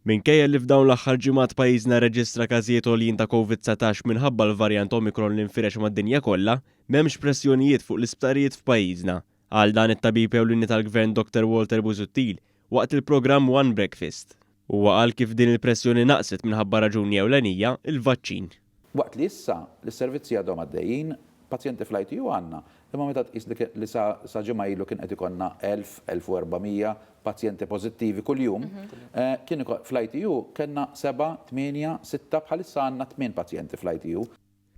Minkejja li f'dawn l-aħħar ġimgħat pajjiżna rreġistra każijiet għoljin ta' Covid 19 minħabba l-varjant Omicron li nfirex mad-dinja kollha, m'hemmx pressjonijiet fuq l-isptarijiet f'pajjiżna. Qal dan it-tabib ewlieni tal-Gvern Dr Walter Busuttil waqt il-programm One Breakfast. Huwa qal kif din il-pressjoni naqset minħabba raġuni ewlenija, il-vaċċin. Waqt li issa l-servizzi għadhom għaddejjin, pazjenti fl-ITU għandna, imma meta tqis li li sa sa ġimgħa ilu kien qed ikollna 1,000, 1,400 pazjenti pożittivi kuljum, kien fl-ITU kellna sebgħa, tmienja, sitta, bħalissa għandna tmien pazjenti fl-ITU.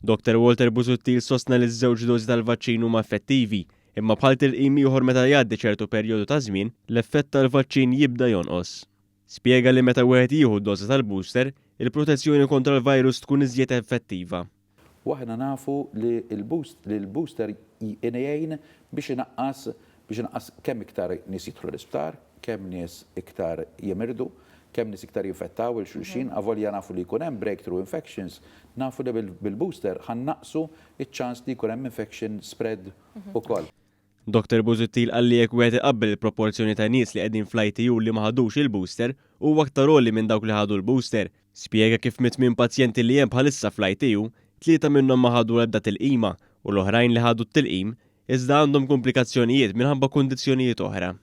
Dr Walter Busuttil sostna li ż-żewġ dożi tal-vaċċin huma effettivi, imma bħal tilqim ieħor meta jgħaddi ċertu perjodu ta' żmien, l-effett tal-vaċċin jibda jonqos. Spjega li meta wieħed jieħu d-doża tal-booster, il-protezzjoni kontra l-virus tkun iżjed effettiva. U aħna nafu li l-boost li l-booster jgħin biex inaqqas biex inaqqas kemm iktar nies jidħlu l-isptar, kemm nies iktar jimirdu, kemm nies iktar jinfettaw 'il xulxin, avolja nafu li jkun hemm breakthrough infections, nafu li bil-booster ħa nnaqqsu ċ-ċans li jkun hemm infection spread ukoll. Dr Busuttil qal li jekk wieħed iqabbel il-proporzjoni ta' nies li qegħdin fl-ITU li ma ħadux il-booster huwa aktar għoli minn dawk li ħadu l-booster. Spjega kif mit-tmien pazjenti li hemm bħalissa fl-ITU, tlieta minnhom ma ħadu l-ebda tilqima u l-oħrajn li ħadu t-tilqim iżda għandhom kumplikazzjonijiet minħabba kundizzjonijiet oħra.